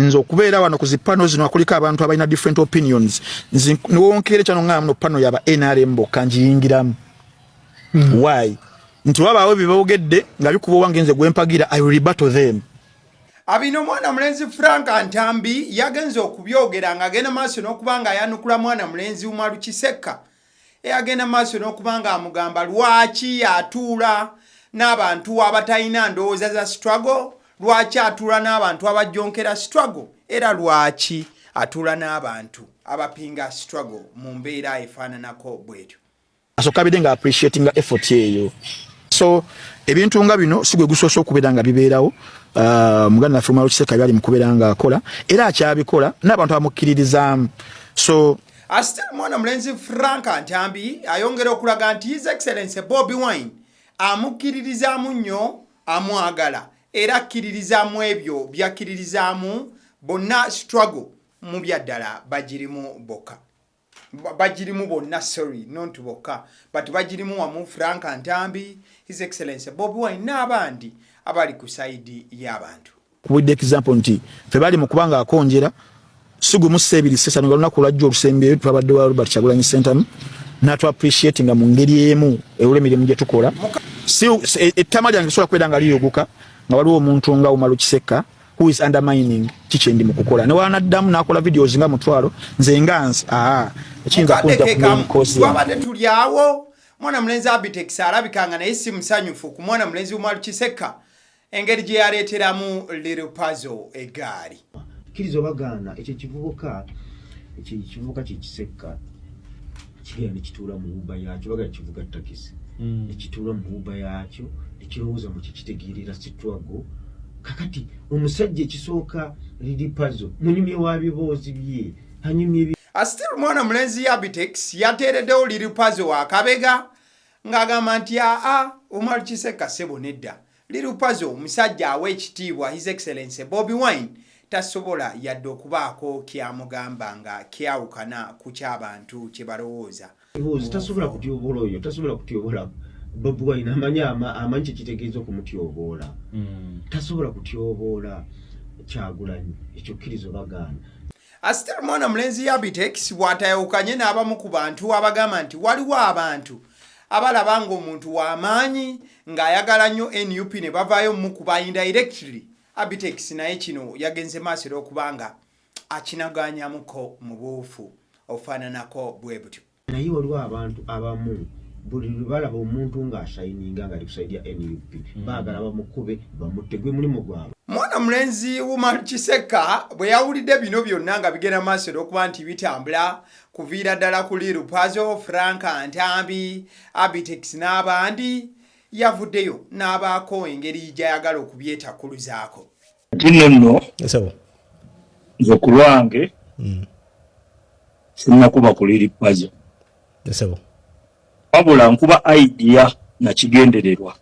Nze okubeera wano ku zi panel zino akuliko abantu abalina different opinions, nze niwonkeere kyano nga muno panel yaba NRM bokka njiyingiramu. Why? Nti wabaawo bye boogedde nga bikuba owange, nze gwempagira, I will rebuttal them. Abino omwana mulenzi Frank Ntambi yagenze okubyogera ng'agenda maaso n'okuba nga ayanukula mwana mulenzi Umaru Kisekka, eyagenda maaso n'okuba nga amugamba lwaki atuula n'abantu abatalina ndowooza za struggle, lwaki atuula n'abantu abajjonkera struggle, era lwaki atuula n'abantu abapinga struggle mu mbeera efaananako bwetyo. Asooka abidde nga appreciatinga effort eyo. So ebintu nga bino si gwe gusoose okubeera nga bibeerawo. Muganda naffe Umaru Kisekka byali mu kubeera nga akola era akyabikola n'abantu abamukkiririzaamu, so Still mwana mulenzi Frank Ntambi ayongera okulaga nti His Excellence Bobi Wine amukkiririzaamu nnyo, amwagala era akkiririzaamu ebyo byakkiririzaamu. Bonna struggle mu byaddala bagirimu bokka, bagirimu bonna, sorry, not bokka, but bagirimu wamu. Frank Ntambi, His Excellence Bobi Wine n'abandi abali ku side y'abantu. With example nti fe bali mu kubanga akonjera si gumu, sebiri, sesano nga lunaku lwajja olusembyeyo twabadde wa Robert Kyagulanyi Ssentamu natu appreciate nga mu ngeri emu olw'emirimu gye tukola. Si ettama lyange lisobola kubeera nga liyuguka nga waliwo omuntu nga Umaru Kisekka who is undermining kiki endi mu kukola, ne wanaddamu n'akola videos nga 10,000, nze nga nze aa ekiyinza kunja ku main course yange. Twabadde tuli awo, mwana mulenzi Abitex alabika nga naye si musanyufu ku mwana mulenzi Umaru Kisekka, engeri gye yaleeteramu Lil Pazo eggaali. Kkiriza obagaana, ekyo ekivubuka, ekyo ekivubuka kyekisekka kigenda nekituula mu Uber yakyo, bagala kivuga takisi, nekituula mu Uber yakyo nekirowooza mu kikitegeerera struggle. Kakati omusajja ekisooka, Lil Pazo munyumye wa biboozi bye anyumye. Still mwana mulenzi Abitex yateereddewo Lil Pazo akabega ng'agamba nti aa, Umaru Kisekka ssebo nedda. Lil Pazo omusajja awa ekitiibwa His Excellence Bobi Wine, tasobola yadde okubaako kyamugamba nga kyawukana ku ky'abantu kye balowooza. Biboozi tasobola kutyoboola oyo, tasobola kutyoboola Bobi Wine. Amanyi amanyi kyekitegeeza okumutyoboola. Tasobola kutyoboola Kyagulanyi, ekyo kkiriza obagaana. Still mwana mulenzi Abitex bw'atayawukanye n'abamu ku bantu abagamba nti waliwo abantu abalaba ng'omuntu w'amaanyi ng'ayagala nnyo NUP ne bavaayo mukuba indirectly. Abitex naye kino yagenze maaso era okuba nga akinaganyamuko mu buufu ofaananako bwe butyo. Naye waliwo abantu abamu buli lwe balaba omuntu ng'ashininga ng'ali ku side ya NUP, baagala bamukube, bamutte, gwe mulimu gwabwe. Mwana mulenzi Umar Kisekka bwe yawulidde bino byonna nga bigenda maaso era okuba nti bitambula kuviira ddala ku Lil Pazo, Frank Ntambi, Abitex n'abandi, yavuddeyo n'abaako engeri gy'ayagala okubyetakuluzaako. Nti nno nno Esebo. Nze ku lwange sinnakuba ku Lil Pazo. Esebo. Wabula nkuba idea nakigendererwa.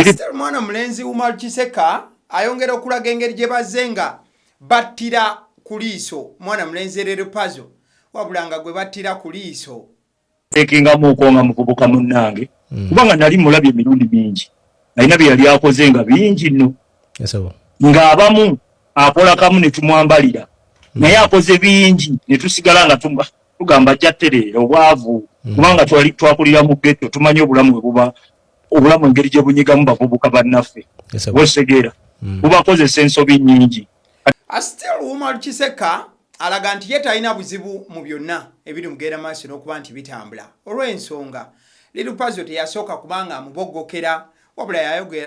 Still mwana mulenzi Umar Kisekka ayongera okulaga engeri gye bazze nga battira ku liiso mwana mulenzi Lil Pazo, wabula nga gwe battira ku liiso Tekingamuuko nga muvubuka munnange, kubanga nali mulabye emirundi mingi alina bye yali akoze nga bingi nno, Esebo. ng'abamu akola kamu ne tumwambalira, naye akoze bingi ne tusigala nga tugamba ajja tereera obwavu, kubanga twali twakulira mu ghetto, tumanyi obulamu bwe buba, obulamu engeri gye bunyigamu bavubuka bannaffe. Esebo. Bwesegeera bubakozesa ensobi nnyingi. Still Umar Kisekka alaga nti ye talina buzibu mu byonna ebiri mugenda maaso n'okuba nti bitambula, olw'ensonga Lil Pazo teyasooka kubanga amuboggokera, wabula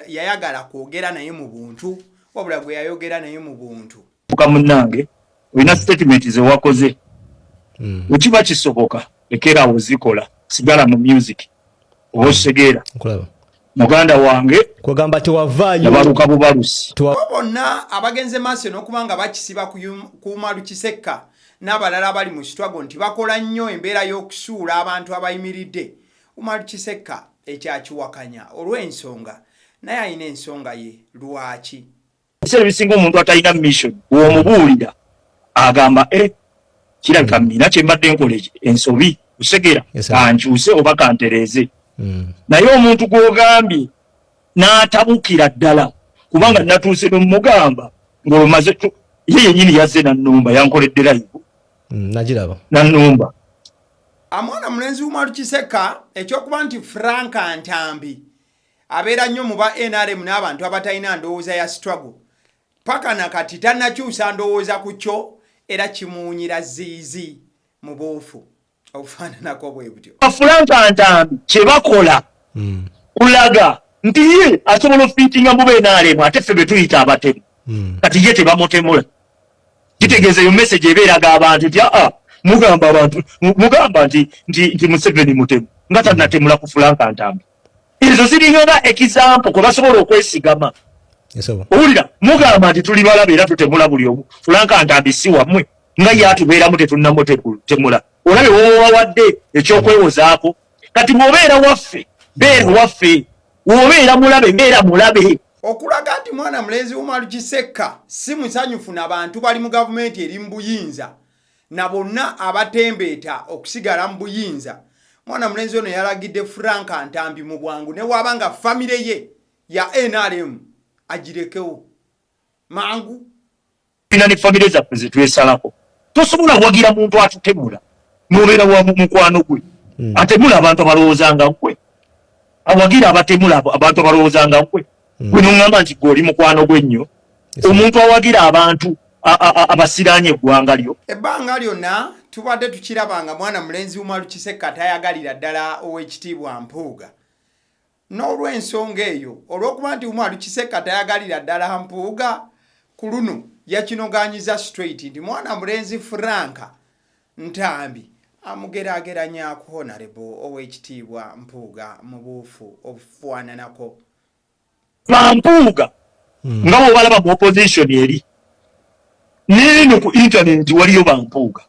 yayagala kwogera naye mu buntu, wabula gwe yayogera naye mu buntu. Muka munnange, olina statement ze wakoze, bwe kiba kisoboka lekerawo zikola, sigala mu music, oba okitegeera? Nkulaba. Muganda wange, Kwegamba tewavaayo. Yabaluka bubalusi. Bo bonna abagenze maaso n'okuba nga bakisiba ku Umaru Kisekka n'abalala abali mu struggle nti bakola nnyo embeera y'okusuula abantu abayimiridde, Umaru Kisekka ekyakiwakanya olw'ensonga naye alina ensonga ye lwaki. Ebiseera ebisinga omuntu atalina mission bw'omubuulira agamba, "E, kirabika nina kye mbadde nkola ensobi, kusegeera, kankyuse oba kantereeze." Naye omuntu gw'ogambye n'atabukira ddala, kubanga natuuse nemugamba Ng'omaze ye yennyini yazze nannumba, yankoledde live. Nagiraba. Nannumba. Amwana mulenzi Umaru Kiseka, ekyokuba nti Frank Ntambi abeera nnyo mu ba NRM n'abantu abatalina ndowooza ya struggle, paka nakati tannakyusa ndowooza ku kyo, era kimuwunyira ziizi mu buufu obufaananako bwe butyo. Frank Ntambi kye bakola kulaga nti ye asobola ofiitinga mu BNRM, ate ffe be tuyita abatemu. Kati ye tebamutemula, kitegeeza eyo message ebeeraga abantu nti aa, mugamba abantu, mugamba nti Museveni mutemu nga tannatemula ku Frank Ntambi. Ezo ziringa nga example kwe basobola okwesigama. Owulira, mugamba nti tuli balabe era tutemula buli omu, Frank Ntambi si wammwe nga ye atubeeramu tetunnamutemula. Olabe wowawadde ekyokwewozaako. Kati bw'obeera waffe, beera waffe, bw'obeera mulabe, beera mulabe. Okulaga nti mwana mulenzi Umaru Kisekka si musanyufu na bantu bali mu gavumenti eri mu buyinza na bonna abatembeeta okusigala mu buyinza, mwana mulenzi ono yalagidde Frank Ntambi mu bwangu ne waaba nga famire ye ya NRM agirekewo mangu. Tulina ne famire zaffe zetwesalako. Tosobola wagira muntu atutemula nobeera wa mukwano gwe. Atemula abantu abalowooza nga gwe, awagira abatemula abantu abalowooza nga gwe. Gwe noŋŋamba nti gwe oli mukwano gwe nnyo, omuntu awagira abantu abasiraanye eggwanga lyo. Ebbanga lyonna tubadde tukiraba nga mwana mulenzi Umaru Kisekka tayagalira ddala Owekitiibwa Mpuuga. N'olw'ensonga eyo, olw'okuba nti Umaru Kisekka tayagalira ddala Mpuuga, ku luno yakinogaanyiza straight nti mwana mulenzi Frank Ntambi amugeraageranya ku Honorable Owekitiibwa Mpuuga mu buufu obufaananako. Bampuuga nga bwobalaba mu opposition eri neeno ku internet, waliyo bampuuga.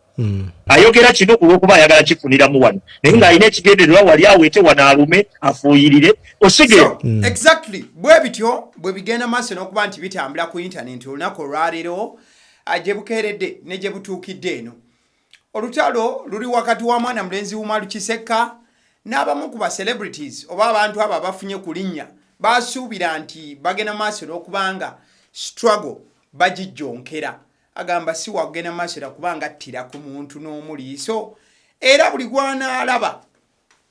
Ayogera kino ku lwokuba ayagala kifuniramu wano, naye ng'alina ekigendererwa wali aweete wano alume afuuyirire osigera. So, exactly bwe bityo bwe bigenda maaso n'okuba nti bitambula ku internet olunaku olwaleero, gye bukeeredde ne gye butuukidde eno. Olutalo luli wakati wa mwana mulenzi Umaru Kisekka n'abamu ku ba celebrities oba abantu abo abafunye ku linnya basuubira nti bagenda maaso n'okubanga struggle bagijjonkera. Agamba si wakugenda maaso era kubanga attira ku muntu n'omuliiso, era buli gwanaalaba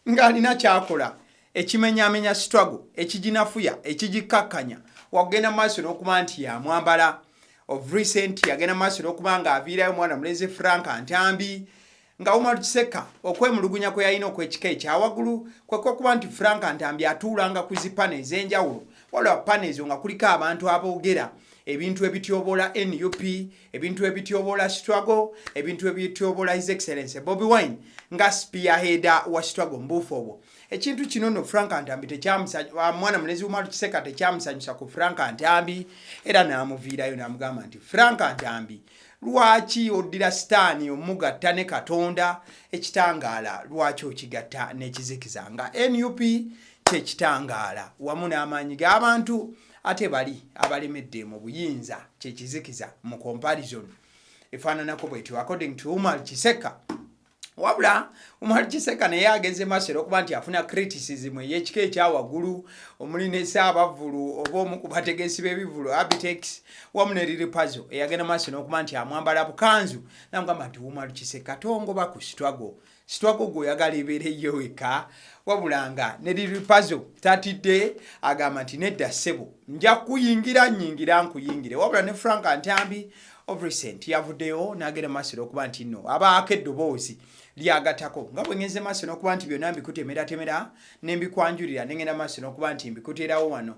ng'alina kyakola ekimenyaamenya struggle, ekiginafuya, ekigikkakkanya, wakugenda maaso n'okuba nti yamwambala. Of recent yagenda maaso n'okuba nga aviirayo omwana mulenzi Frank Ntambi, nga Umar Kisekka okwemulugunya kwe yalina okw'ekika ekyawaggulu kwe kwokuba nti Frank Ntambi atuulanga ku zi panel ez'enjawulo, waliwo panel ezo nga kuliko abantu aboogera ebintu ebityoboola NUP, ebintu ebityoboola struggle, ebintu ebityoboola His Excellence Bobi Wine nga spearheader wa struggle mbuufu obwo. Ekintu kino no Frank Ntambi tekyamusanyusa, mwana mulenzi Umaru Kisekka tekyamusanyusa ku Frank Ntambi, era n'amuviirayo n'amugamba nti, "Frank Ntambi, lwaki oddira sitaani omugatta ne Katonda? Ekitangaala lwaki okigatta n'ekizikiza, nga NUP kyekitangaala wamu n'amaanyi g'abantu, ate bali abalemedde mu buyinza kyekizikiza?" Mu comparison efaananako bwetyo, according to Umar Kisekka. Wabula Umar Kisekka naye agenze maaso era okuba nti afuna criticism ey'ekika ekyawaggulu, omuli ne Ssaabavvulu oba omu ku bategesi b'ebivvulu Abitex, wamu ne Lil Pazo, eyagenda maaso n'okuba nti amwambala bukanzu namugamba nti, "Umar Kisekka, tongoba ku struggle. Struggle gweoyagala ebeere yo weka." Wabula nga ne Lil Pazo tatidde, agamba nti, "Nedda ssebo, nja kuyingira, nyingira nkuyingire." Wabula ne Frank Ntambi of recent yavuddeyo n'agenda maaso n'okuba nti nno abaako eddoboozi lyagatako. Nga bwe ngenze maaso n'okuba nti byonna mbikutemeratemera ne mbikwanjulira, ne ngenda maaso n'okuba nti mbikuteerawo wano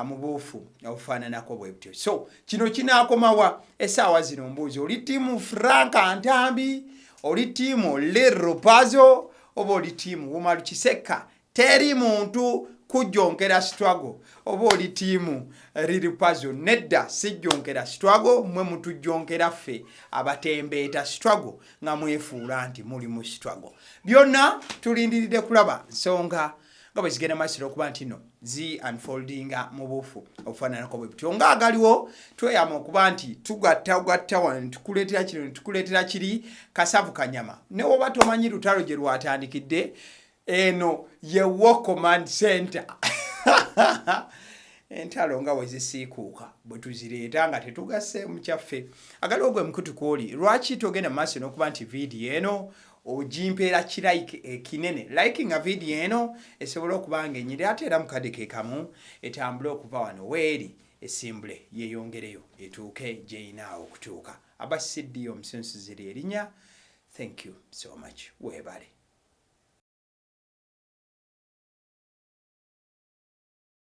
mu buufu obufaananako bwe butyo. So kino kinaakomawa? Essaawa zino mbuuzi, oli team Frank Ntambi, oli team Lil Pazo, oba oli team Umaru Kisekka teri muntu kujjonkera struggle, oba oli team Lil Pazo, nedda sijjonkera struggle, mmwe mutujjonkera ffe abatembeeta struggle nga mwefuula nti muli mu struggle? Byonna tulindiridde kulaba nsonga nga bwe zigenda maaso okuba nti no zi unfoldinga mu buufu obufaananako bwe butyo. Ngaagaliwo tweyama okuba nti tugattagatta wano netukuleetera kino, netukuleetera kiri, kasavu kanyama. Ne woba tomanyi lutalo gye lwatandikidde, eno ye War Command Center. Entalo nga bwe zisiikuuka bwe tuzireeta nga tetugasse mu kyaffe. Agaliwo gwe mukutu kwoli, lwaki togenda mu maaso n'okuba nti vidiyo eno ogimpeera kirayike ekinene? Like nga vidiyo eno esobole okuba nga enyirira, ate era mu kadde ke kamu etambule okuva wano weeri esimbule yeeyongereyo etuuke gy'erina okutuuka. Aba CD omusunsuzi ly'erinnya. Thank you so much, weebale.